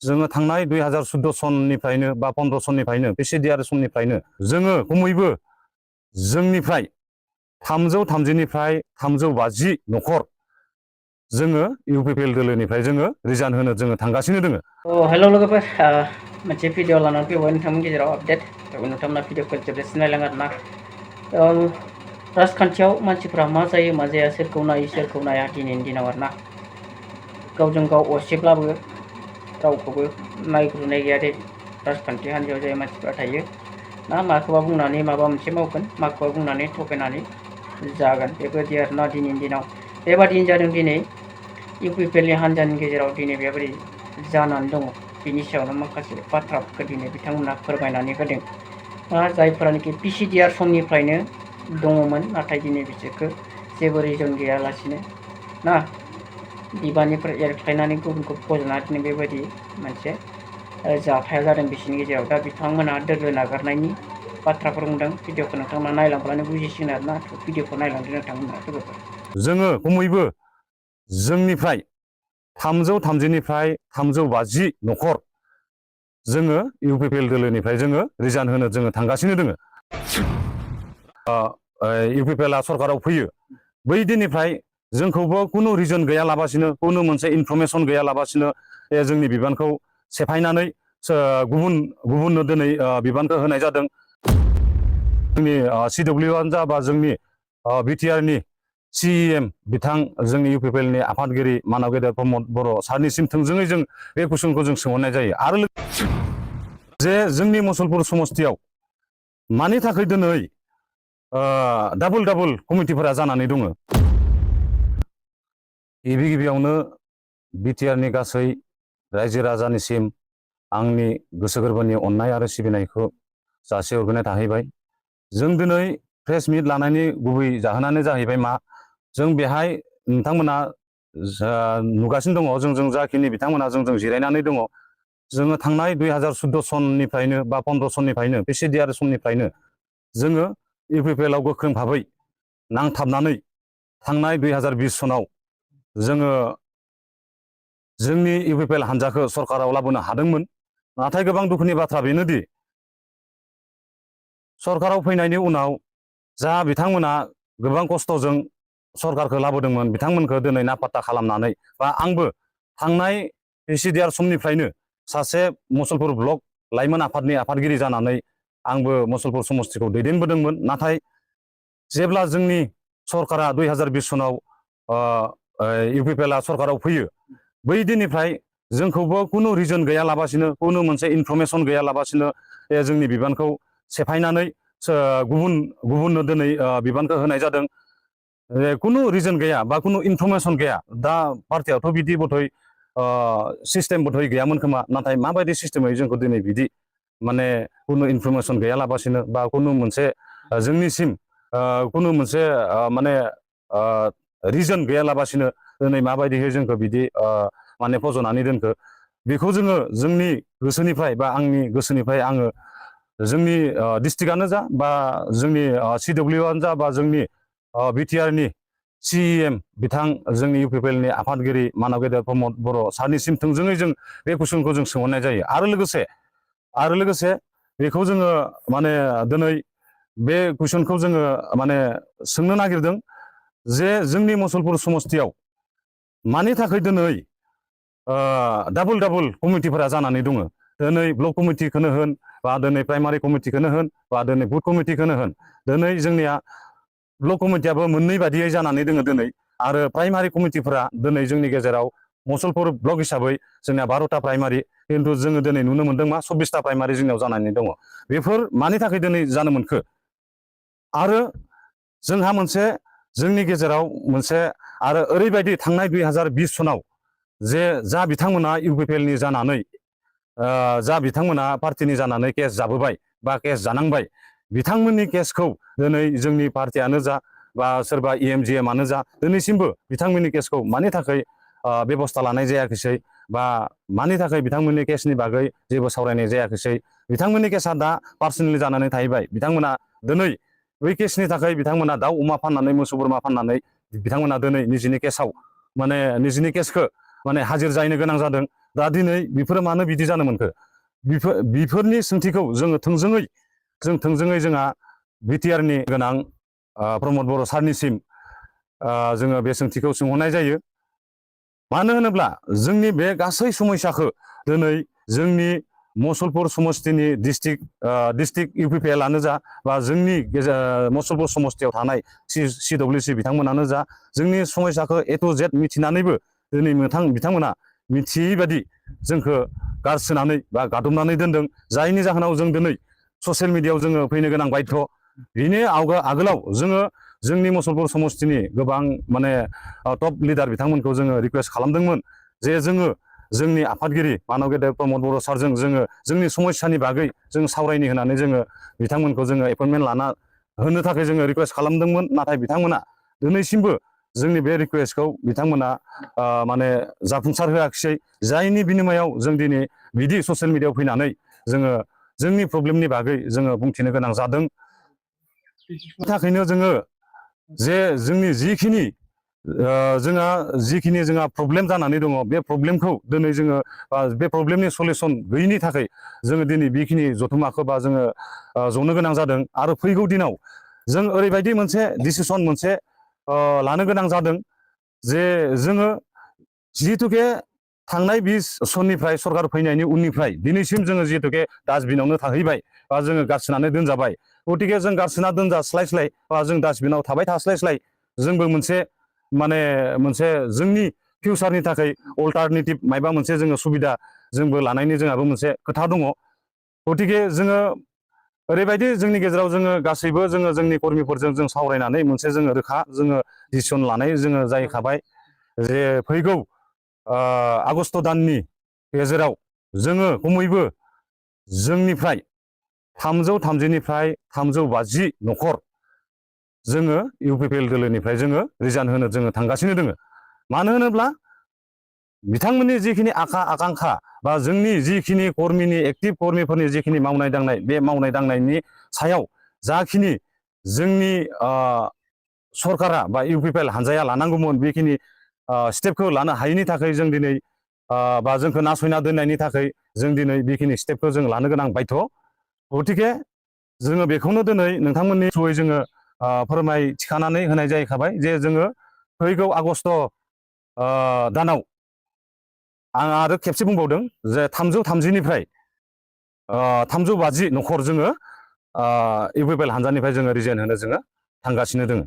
जोङो थांनाय 2014 सननिफ्रायनो बा 15 सननिफ्रायनो PCDR समनिफ्रायनो जोङो खमैबो जोंनिफ्राय 330निफ्राय 350 न'खर जोङो UPPL दोलोनिफ्राय जोङो रिजाइन होनो जोङो थांगासिनो दोङो। हेल' लोगोफोर मोनसे भिडिअ लानानै फैबाय नोंथांमोननि गेजेराव आपडेट नोंथांमोना भिडिअखौ जोबजासिम नायलां आरोना। राजखान्थियाव मानसिफ्रा मा जायो मा जाया सोरखौ नायो सोरखौ नाया दिनैनि दिनाव आरोना। गावजों गाव असेब्लाबो रावखौबो नायग्रोनाय गैया दे। राजखान्थि हान्जायाव जाय मानसिफ्रा थायो ना माखौबा बुंनानै माबा मोनसे मावगोन माखौबा बुंनानै थगायनानै जागोन बेबायदि आरोना दिनैनि दिनाव। बेबादिनो जादों दिनै UPPLनि हान्जानि गेजेराव दिनै बेबायदि जानानै दङ। बिनि सायावनो माखासे बाथ्राफोरखौ दिनै बिथांमोना फोरमायनानै होदों। जायफोरानोखि PCDR समनिफ्रायनो दङमोन नाथाय दिनै बिसोरखो जेबो रिजन गैयालासिनो ना बिबाननिफ्राय एरख्लायनानै गुबुनखौ फज'ना दिनै बेबायदि मोनसे जाथाया जादों बिसोरनि गेजेराव। दा बिथांमोना दोलो नागारनायनि बाथ्राफोर बुंदों। भिडिअखौ नोंथांमोना नायलांब्लानो बुजिसिगोन आरोना। भिडिअखौ नायलांदो नोंथांमोना लोगोफोर। जोङो खमैबो जोंनिफ्राय 330निफ्राय 350 न'खर जोङो UPPL दोलोनिफ्राय जोङो रिजाइन होनो जोङो थांगासिनो दोङो। UPPLआ सरकाराव फैयो बै दिननिफ्राय जोंखौबो खुनु रिजन गैयालाबासिनो खुनु मोनसे इनफरमेसन गैयालाबासिनो जोंनि बिबानखौ सेफायनानै गुबुननो दिनै बिबानखौ होनाय जादों। जोंनि CWआनो जा बा जोंनि BTRनि CEM बिथां जोंनि UPPLनि आफादगिरि मानाव गेदेर प्रमद बर' सारनिसिम थोंजोङै जों बे कुइसनखौ जों सोंहरनाय जायो। आरो जे जोंनि मुसलपुर समस्तियाव मानि थाखाय दिनै डाबल कमिटिफोरा जानानै दङ। गिबियावनो BTRनि गासै रायजो राजानिसिम आंनि गोसो गोरबोनि अननाय आरो सिबिनायखौ जासिहरग्रोनाय थाहैबाय। जों दिनै प्रेस मिट लानायनि गुबै जाहोनानो जाहैबाय मा जों बेहाय नोंथांमोना नुगासिनो दङ जों जाखिनि बिथांमोना जों जिरायनानै दङ। जोङो थांनाय 2014 सननिफ्रायनो बा 15 सननिफ्रायनो PCDR समनिफ्रायनो जोङो UPPLआव गोख्रों भाबै नांथाबनानै थांनाय 2020 सनाव जोङो जोंनि UPPL हान्जाखौ सरकाराव लाबोनो हादोंमोन। नाथाय गोबां दुखुनि बाथ्रा बेनोदि सरकाराव फैनायनि उनाव जा बिथांमोना गोबां खस्थ'जों सरकारखौ लाबोदोंमोन बिथांमोनखौ दिनै नापात्ता खालामनानै बा आंबो थांनाय PCDR समनिफ्रायनो सासे मुसलपुर ब्लक लाइमोन आफादनि आफादगिरि जानानै आंबो मुसलपुर समस्तिखौ दैदेनबोदोंमोन। नाथाय जेब्ला जोंनि सरकारा 2020 सनाव UPPLआ सरकाराव फैयो बै दिननिफ्राय जोंखौबो खुनु रिजन गैयालाबासिनो खुनु मोनसे इनफरमेसन गैयालाबासिनो जोंनि बिबानखौ सेफायनानै गुबुननो दिनै बिबानखौ होनाय जादों। खुनु रिजन गैया बा खुनु इनफरमेसन गैया। दा पार्टियावथ' बिदि बधय सिस्टेम बधय गैयामोन खोमा। नाथाय माबायदि सिस्टेमै जोंखौ दिनै बिदि माने खुनु इनफरमेसन गैयालाबासिनो बा खुनु मोनसे जोंनिसिम खुनु मोनसे माने रिजन गैयालाबासिनो दिनै माबायदिहै जोंखौ बिदि माने फज'नानै दोनखो बेखौ जोङो जोंनि गोसोनिफ्राय बा आंनि गोसोनिफ्राय आङो जोंनि डिस्ट्रिक्टआनो जा बा जोंनि CWआनो जा बा जोंनि BTRनि CEM बिथां जोंनि UPPLनि आफादगिरि मानाव गेदेर प्रमद बर' सारनिसिम थोंजोङै जों बे कुइसनखौ जों सोंहरनाय जायो। आरो लोगोसे बेखौ जोङो माने दिनै बे कुइसनखौ जोङो माने सोंनो नागिरदों जे जोंनि मुसलपुर समस्तियाव मानि थाखाय दिनै डाबल कमिटिफोरा जानानै दङ। दिनै ब्लक कमिटिखौनो होन बा दिनै प्राइमारि कमिटिखौनो होन बा दिनै बुथ कमिटिखौनो होन दिनै जोंनिया ब्लक कमिटियाबो मोननै बादियै जानानै दोङो दिनै। आरो प्राइमारि कमिटिफोरा दिनै जोंनि गेजेराव मुसलपुर ब्लक हिसाबै जोंनिया 12टा प्राइमारि खिन्थु जोङो दिनै नुनो मोनदों मा 24टा प्राइमारि जोंनियाव जानानै दङ। बेफोर मानि थाखाय दिनै जानो मोनखो? आरो जोंहा मोनसे जोंनि गेजेराव मोनसे आरो ओरैबायदि थांनाय 2020 सनाव जे जा बिथांमोना UPPLनि जानानै जा बिथांमोना पार्टिनि जानानै केस जाबोबाय बा केस जानांबाय बिथांमोननि केसखौ दिनै जोंनि पार्टियानो जा बा सोरबा EMGMआनो जा दिनैसिमबो बिथांमोननि केसखौ मानि थाखाय बेबस्था लानाय जायाखिसै बा मानि थाखाय बिथांमोननि केसनि बागै जेबो सावरायनाय जायाखिसै। बिथांमोननि केसा दा पार्सनेलि जानानै थाहैबाय। बिथांमोना दिनै बै केसनि थाखाय बिथांमोना दाउ अमा फाननानै मोसौ बोरमा फाननानै बिथांमोना दिनै निजिनि केसआव माने निजिनि केसखौ माने हाजिर जाहैनो गोनां जादों। दा दिनै बेफोरो मानो बिदि जानो मोनखो बेफोरनि सोंथिखौ जोङो थोंजोङै जोंहा बिटिआरनि गोनां प्रमद बर' सारनिसिम जोङो बे सोंथिखौ सोंहरनाय जायो। मानो होनोब्ला जोंनि बे गासै समयसाखौ दिनै जोंनि मुसलपुर समस्तिनि डिस्ट्रिक्ट इउपिपिएलआनो जा बा जोंनि मुसलपुर समस्तियाव थानाय CWC बिथांमोनानो जा जोंनि समयसाखौ A to Z मिथिनानैबो दिनै बिथांमोना मिथियै बादि जोंखौ गारसोनानै बा गादबनानै दोनदों। जायनि जाहोनाव जों दिनै ससियेल मिडियायाव जोङो फैनो गोनां बायध'। बिनि आगोलाव जोङो जोंनि मुसलपुर समस्तिनि गोबां माने टप लिडार बिथांमोनखौ जोङो रिकुवेस्ट खालामदोंमोन जे जोंनि आफादगिरि मानव गेदेर प्रमद बर' सारजों जोङो जोंनि समस्यानि बागै जों सावरायनो होनानै जोङो बिथांमोनखौ जोङो एपइन्टमेन्ट लाना होनो थाखाय जोङो रिकुवेस्ट खालामदोंमोन। नाथाय बिथांमोना दिनैसिमबो जोंनि बे रिकुवेस्टखौ बिथांमोना माने जाफुंसार होआखिसै। जायनि बिनिमयाव जों दिनै बिदि ससियेल मिडियायाव फैनानै जोङो जोंनि प्रब्लेमनि बागै जोङो बुंथिनो गोनां जादों। बिनि थाखायनो जोङो जे जोंनि जिखिनि जोंहा प्रब्लेम जानानै दङ बे प्रब्लेमखौ दिनै जोङो बे प्रब्लेमनि सलिउसन गैयिनि थाखाय जोङो दिनै बेखिनि जथुम्माखौ बा जोङो जनो गोनां जादों। आरो फैगौ दिनाव जों ओरैबायदि मोनसे डिसिसन लानो गोनां जादों जे जोङो जिहेथुके थांनाय 20 सननिफ्राय सरकार फैनायनि उननिफ्राय दिनैसिम जोङो जिहेतुके डास्टबिनावनो थाहैबाय बा जोङो गारसोनानै दोनजाबाय। गतिके जों गारसोना दोनजास्लायस्लाय बा जों डास्टबिनाव थाबाय थास्लायस्लाय जोंबो मोनसे जोंनि फिउचारनि थाखाय अल्टारनेटिभ माबा मोनसे जोङो सुबिदा जोंबो लानायनि जोंहाबो मोनसे खोथा दङ। गतिके जोङो ओरैबायदि जोंनि गेजेराव जोङो गासैबो जोंनि कर्मिफोरजों जों सावरायनानै मोनसे जोङो रोखा जोङो डिसिसन लानाय जोङो जाहैखाबाय जे फैगौ आगस्ट दाननि गेजेराव जोङो खमैबो जोंनिफ्राय 330निफ्राय 350 न'खर जोङो इउपिपिएल दोलोनिफ्राय जोङो रिजाइन होनो जोङो थांगासिनो दोङो। मानो होनोब्ला बिथांमोननि जिखिनि आकांखा बा जोंनि जिखिनि एक्टिभ कर्मिफोरनि जिखिनि मावनाय दांनाय बे मावनाय दांनायनि सायाव जाखिनि जोंनि सरकारा बा इउपिपिएल हानजाया लानांगौमोन बेखिनि स्टेपखौ लानो हायैनि थाखाय जों दिनै बा जोंखौ नासयना दोननायनि थाखाय जों दिनै बेखिनि स्टेपखौ जों लानो गोनां बायध'। गतिके जोङो बेखौनो दिनै नोंथांमोननि थ्रुयै जोङो फोरमायथिखानानै होनाय जाहैखाबाय जे जोङो फैगौ आगस्ट दानाव आं आरो खेबसे बुंबावदों जे 330निफ्राय 350 न'खर जोङो इउपिपिएल हानजानिफ्राय जोङो रिजाइन होनो जोङो थांगासिनो दोङो।